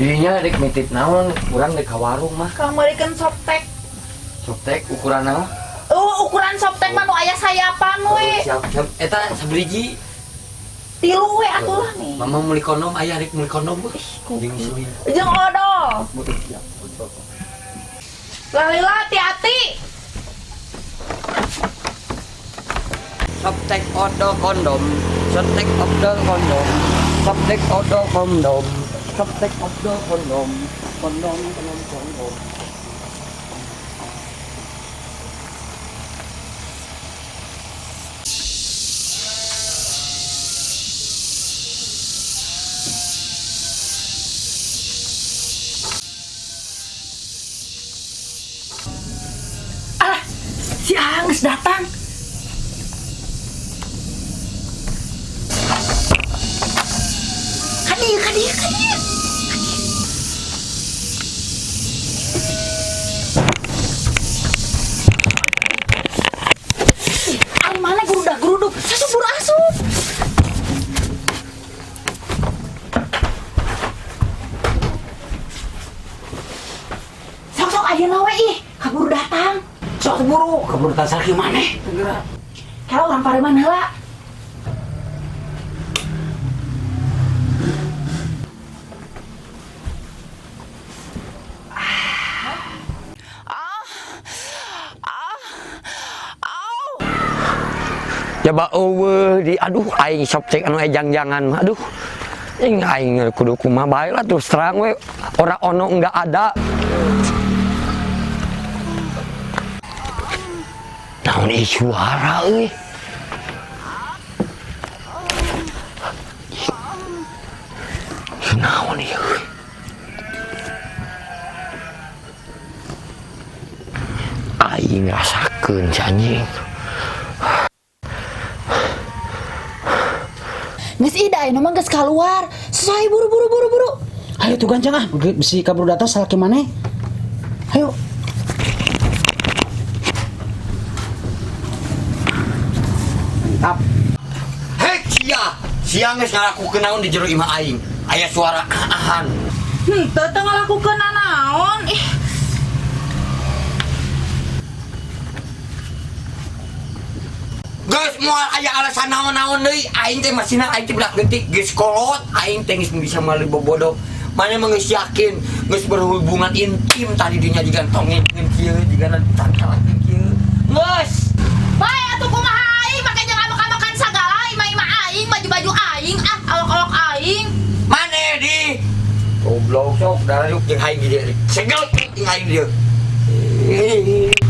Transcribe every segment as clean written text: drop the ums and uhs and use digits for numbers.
Dirinya rek nitip naon, urang rek ka warung mah. Kang meurikeun Softex. Softex ukuran naon? Oh, ukuran Softex mah nu aya sayapan we. Siap, siap. Eta sabiji. Tilu we atuh lah nih. Mama meuli kondom, aya rek meuli kondom. Jeung selingkuh. Jeung odol. Lah lila hati-hati. Softex odol kondom, Softex odol kondom, Softex odol kondom, Softex odol kondom, kondom kondom kondom. Ah, si Aang geus datang. Kadieu, kadieu, kadieu. Ari mana gurudah geruduk, sasubur asup. Sok-sok ayeuna we ih, kaburu datang. Sok buru, kaburu datang salaki maneh. Segera. Kalau urang pareman heula. Coba eueuh di aduh aing Softex anu ejang-jangan mah aduh. Ing aing kudu kumaha bae lah terus terang we ora ono enggak ada. Naon ieu suara euy? Naon ieu? Aing rasakeun si anjing. Geus ih da ayeuna mah geus kaluar. Susah buru buru buru buru. Ayo tuh gancang ah, bisi kaburu datang salaki maneh. Ayo. Mantap. Hei sia, sia geus ngalakukeun naon di jero imah aing. Aya suara ahan. Henteu teu ngalakukeun naon. Ih. Geus moal aya alasan naon-naon deui, aing teh masina aing teh budak leutik geus kolot, aing teh geus bisa meuli bobodo. Mane mah geus yakin geus berhubungan intim tadi dinya jiga tongeng kieu, jiga tangkalakeun kieu. Geus. Bae atuh kumaha aing make jeung makan-makan sagala imah-imah aing, baju-baju aing, ah alok-alok aing. Mane di goblok sok darayuk jeung aing di dieu. Segel jeung aing dieu.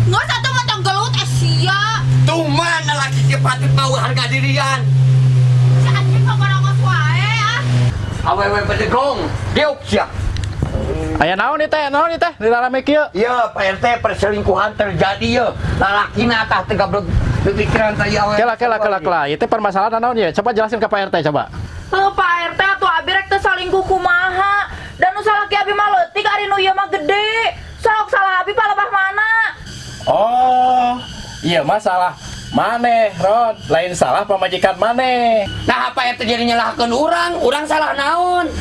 Geus atuh mah tong gelut eh sia. Tuman laki ge patut mau harga dirian. Si anjing mah borongos wae ah. Awewe bedegong, diuk sia. Aya naon ieu teh? Naon ieu teh? Di rame kieu. Iya, Pak RT perselingkuhan terjadi ye. Lalakina tah teu gablek pikiran tadi awewe. Kela kela kela kela. Ieu teh permasalahan naon ye? Coba jelasin ke Pak RT coba. Heuh Pak RT atuh abi rek teu salingkuh kumaha? Dan nu salaki abi mah leutik ari nu ieu mah gede. Sok salah abi palebah mana? Oh, iya mah salah maneh, Ron. Lain salah pamajikan maneh. Nah, apa RT jadi nyalahkeun urang? Urang salah naon?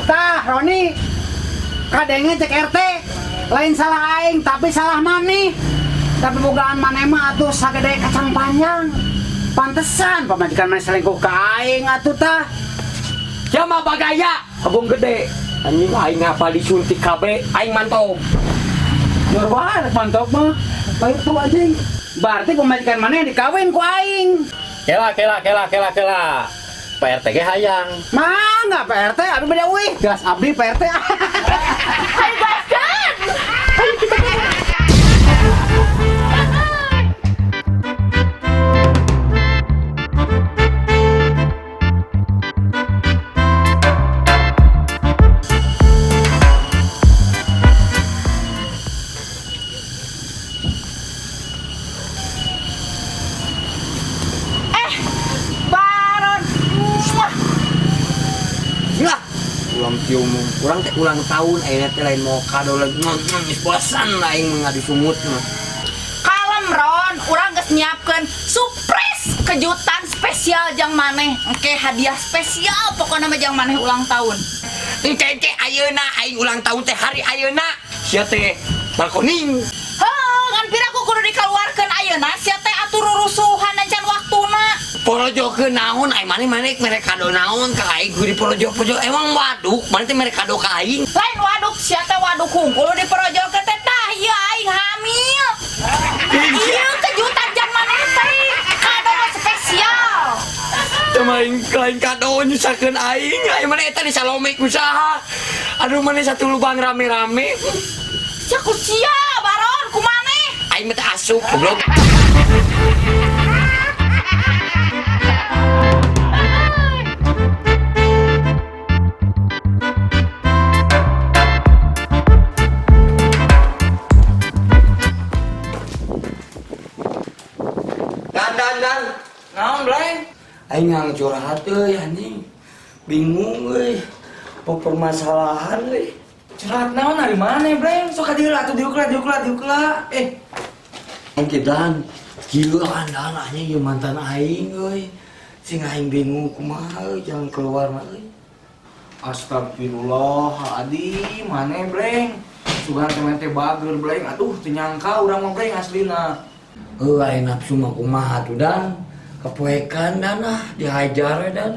Tah, Roni. Kadenge cek RT. Lain salah aing, tapi salah maneh. Tapi bogaan maneh mah atuh sagede kacang panjang. Pantesan pamajikan maneh selingkuh ka aing atuh tah. Ya mah bagaya, kebun gede. Anjing aing ngapa disuntik KB, aing mantap. Nurwan mantap mah. Baik tuh anjing. Berarti pamajikan maneh dikawin ku aing. Kela kela kela kela kela. Pak RT ge hayang. Mangga Pak RT, abi beda euy. Gas abdi Pak RT. Ayo gaskeun. Ayo kita Baron. Muah. Lah, ulang tium, urang teh ulang tahun ayeuna teh lain mau kado lagi. Geus bosan aing mah ngadisungut mah. Kalem Ron, urang geus nyiapkeun surprise kejutan spesial jang maneh. Engke hadiah spesial pokokna mah jang maneh ulang tahun. Engke ayeuna aing ulang tahun teh hari ayeuna. Sia teh balkoning. Heuh, ngan pira ku kudu dikeluarkeun ayeuna sia teh atuh rurusuhan dan can waktuna. Porojokeun naon aing maneh maneh mere kado naon ka aing kudu diporojo-porojo emang waduk maneh teh mere kado ka aing. Lain waduk sia teh waduk hungkul diporojolkeun teh tah ieu aing hamil. Ieu kejutan jan maneh teh. Kado spesial. Teu main lain kado nyusahkeun aing. Aing maneh eta di Salome ku saha. Aduh maneh satu lubang rame-rame. Sia ku sia baron ku maneh. Aing mah teh asup goblok. Dan dan dan. Naon, Bleng? Aing ngang curhat euy anjing. Bingung euy. Apa permasalahan euy. Curhat naon ari maneh, Bleng? Sok ka dieu atuh diukla diukla diukla. Aing teh dan gila dan anjing ieu mantan aing euy. Sing aing bingung kumaha euy jalan keluar mah euy. Astagfirullahaladzim, maneh, Bleng? Sugan teh teh bager, Bleng. Aduh, teu nyangka urang mah, Bleng, aslina. Heuh aing nafsu mah kumaha tuh dan. Kepoekan dan ah dihajar we dan.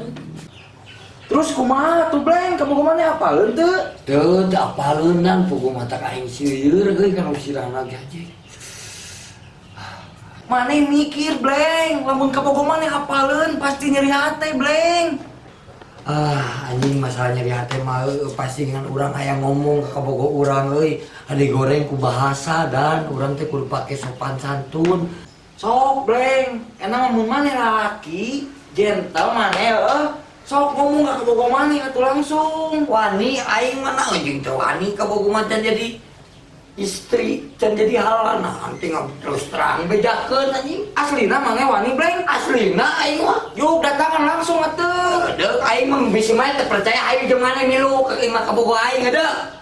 Terus kumaha tuh, Bleng? Kamu kumaha apaleun teu? Teu teu apaleun dan puguh mata ka aing sieun euy kana usirana ge anjing. Maneh mikir, Bleng, lamun kabogoh maneh apaleun pasti nyeri hate, Bleng. Ah, anjing masalah nyeri hate mah heueuh pasti ngan urang hayang ngomong ka kabogoh urang euy. Ade goreng ku bahasa dan urang teh kudu pake sopan santun. Sok, Bleng, enak mun maneh lalaki, gentle maneh heueuh. Sok ngomong ka kabogoh maneh atuh langsung. Wani aing mah naon jeung teu wani kabogoh mah can jadi istri, can jadi halan. Nah, nanti nggak terus terang bedakeun anjing. Aslina maneh wani, Bleng? Aslina aing mah. Yuk datangan langsung atuh. Deuk aing mah bisi mah teu percaya aing jeung maneh milu ka imah kabogoh aing heueuh.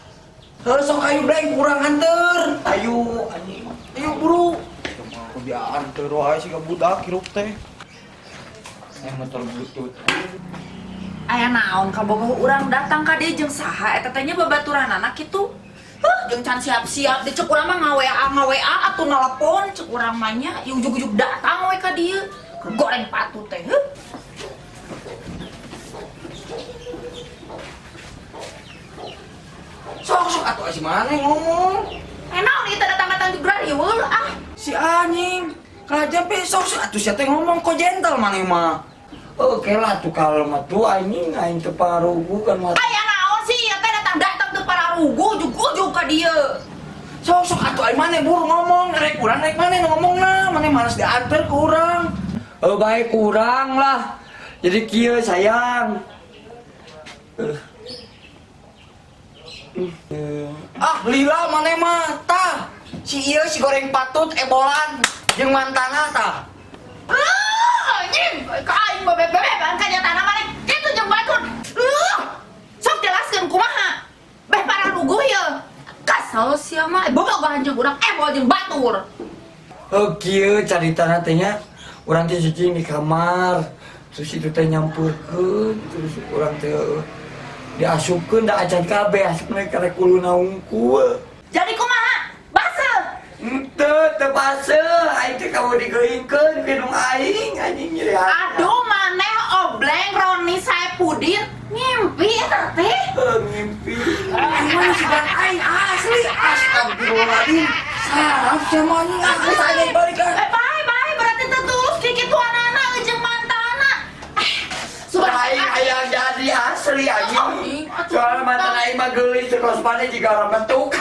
Heuh sok ayo, Bleng, kurang anter. Ayo anjing. Ayo buru. Kumaha dianter wae siga budak hirup teh. Motor butut. Aya naon kabogoh urang datang ka dieu jeung saha eta teh nya babaturanana kitu. Heuh, jeung can siap-siap di cek urang mah nga-WA nga-WA atuh nelepon cek urang mah nya ieu ujug-ujug datang we ka dieu. Goreng patut teh. Heuh. Sok sok atuh si maneh ngomong. Naon ieu teh datang-datang juga riweuh ah. Si anjing. Kalajan pe sok sok atuh sia teh ngomong kok gentle maneh mah. Oke lah tuh kalau mah tuh anjing aing teu parugu kan mah. Aya naon sih ieu teh datang-datang teu pararugu ujug-ujug ka dieu. Sok sok atuh ai maneh buru ngomong, rek urang rek maneh nu ngomongna, maneh males dianter ku urang. Oh baik kurang lah. Jadi kieu sayang. Ah lila maneh mah tah. Si ieu si goreng patut ebolan jeung mantana tah. Anjing, ka aing bebeb-bebeban kanyatana maneh kitu jeung batur. Sok jelaskeun kumaha? Beh pararuguh ieu. Kesel sia mah, bobogohan jeung urang ebol jeung batur. Oh kieu caritana teh nya. Urang teh cicing di kamar, terus itu teh nyampurkeun, terus urang teh diasupkeun da acan kabeh asupna karek kuluna hungkul. Jadi kumaha? Baseuh. Henteu, teu baseuh, aing teh kamu digeuingkeun minum aing anjing nyeri hati. Aduh maneh obleng Roni Saepudin ngimpi eta teh. Heuh, ngimpi. Aing mah sugan aing asli astagfirullahaladzim. Saraf sia mah anjing asli aing balik ah. Bye bye berarti teu tulus kikituanana jeung mantana. Aing hayang jadi asli anjing. Soalnya mantan aing mah geulis terus maneh jiga orang bentuk.